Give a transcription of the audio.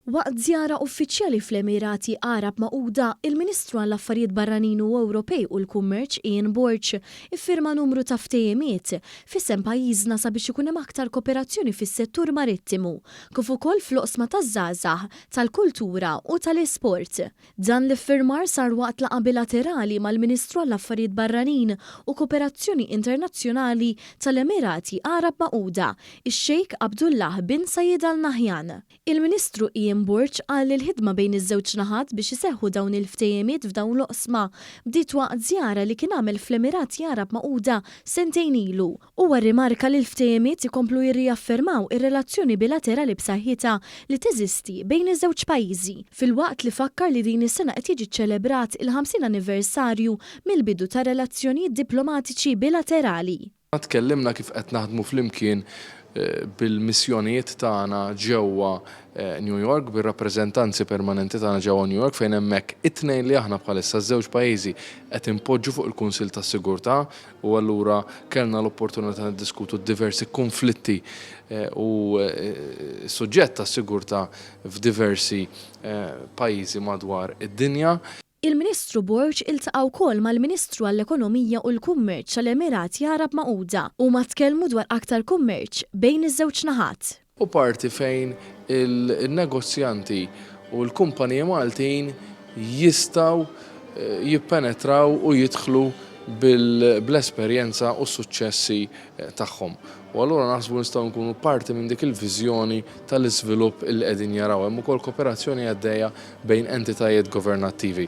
Waqt żjara uffiċjali fl-Emirati Għarab Magħquda, il-Ministru għall-Affarijiet Barranin u Ewropej u l-Kummerċ Ian Borg iffirma numru ta' ftehimiet f'isem pajjiżna sabiex ikun hemm aktar koperazzjoni fis-settur marittimu, kif ukoll fl-oqsma taż-żgħażagħ, tal-kultura u tal-isport. Dan l-iffirmar sar waqt laqgħa bilaterali mal-Ministru għall-Affarijiet Barranin u Koperazzjoni Internazzjonali tal-Emirati Għarab Magħquda, ix-Sheikh Abdullah bin Zayed Al Nahyan. Il-Ministru Ian Borg qal li l-ħidma bejn iż-żewġ naħat biex iseħħu dawn il-ftehimiet f'dawn l-oqsma bdiet waqt żjara li kien għamel fl-Emirati Għarab Magħquda sentejn ilu. Huwa rrimarka li l-ftehimiet ikomplu jirriaffermaw ir-relazzjoni bilaterali b'saħħitha li teżisti bejn iż-żewġ pajjiżi, filwaqt li fakkar li din is-sena qed jiġi ċċelebrat il-50 anniversarju mill-bidu tar-relazzjonijiet diplomatiċi bilaterali. Tkellimna kif qed naħdmu flimkien bil-missjonijiet tagħna ġewwa New York, bir-rappreżentanzi permanenti tagħna ġewwa New York fejn hemmhekk it-tnejn li aħna bħalissa ż-żewġ pajjiżi qed inpoġġu fuq il-Kunsill tas-Sigurtà u allura kellna l-opportunità niddiskutu diversi konflitti u s-suġġett tas-sigurtà f'diversi pajjiżi madwar id-dinja. Il-Ministru Borg iltaqa' wkoll mal-Ministru għall-Ekonomija u l-Kummerċ tal-Emirati Għarab Magħquda. Huma tkellmu dwar aktar kummerċ bejn iż-żewġ naħat. U parti fejn il-negozjanti u l-kumpaniji Maltin jistgħu jippenetraw u jidħlu bl-esperjenza u s-suċċessi tagħhom. U allura naħsbu nistgħu nkunu parti minn dik il-viżjoni tal-iżvilupp illi qegħdin jaraw. Hemm ukoll kooperazzjoni għaddejja bejn entitajiet governattivi.